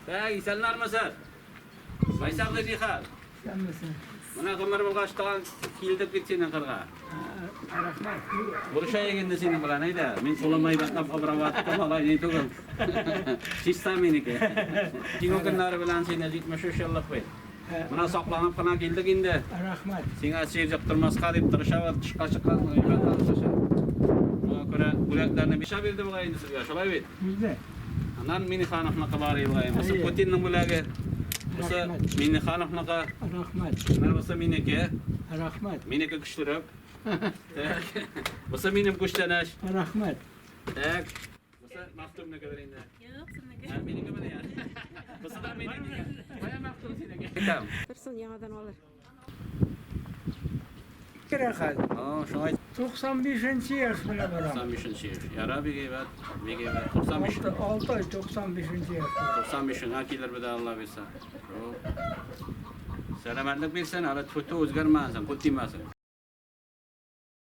Так, исәннәрме сез? Байсак ди нихәл? Исәнмесең. Менә гомер булгач тагын килдек бит синең кырга. Рәхмәт. Күрешәек инде синең белән, әйдә. Мин кулым әйбәтләп обрабаттым, алай ни түгел. Чиста минеке. Җиңү көннәре белән сине 73 еллык бит. Менә сакланып кына килдек инде. Рәхмәт. Сиңа чир йоктырмаска дип тырышабыз, тышка чыккан әйбәт алышачак. Шуңа күрә бүләкләрне Миша бирде бугай инде сезгә, шулай бит? Бирде. Аннан Минихановныкы бар иде. Бусы Путинның бүләге. Бусы Минихановныкы. Рәхмәт. Менә бусы минеке. Рәхмәт. Минеке көчлерәк. Так. Бусы минем күчтәнәч. Рәхмәт. Так. Бусы Мәхтүмнекедер инде. Юк, синеке. Ә, минеке менә. Бусы да минеке. Кая Мәхтүм синеке? Әйтәм. Берсен яңадан алыр. Рәхәт. О, шулай. 95 яшь белән барам. 95 яшь. Яра бик әйбәт, бик әйбәт. 95. 6 ай 95 яшь. 95 га килер бит Алла бирсә. Шул. Сәламәтлек бирсен, әле түтү үзгәрмәсен, күл тимәсен.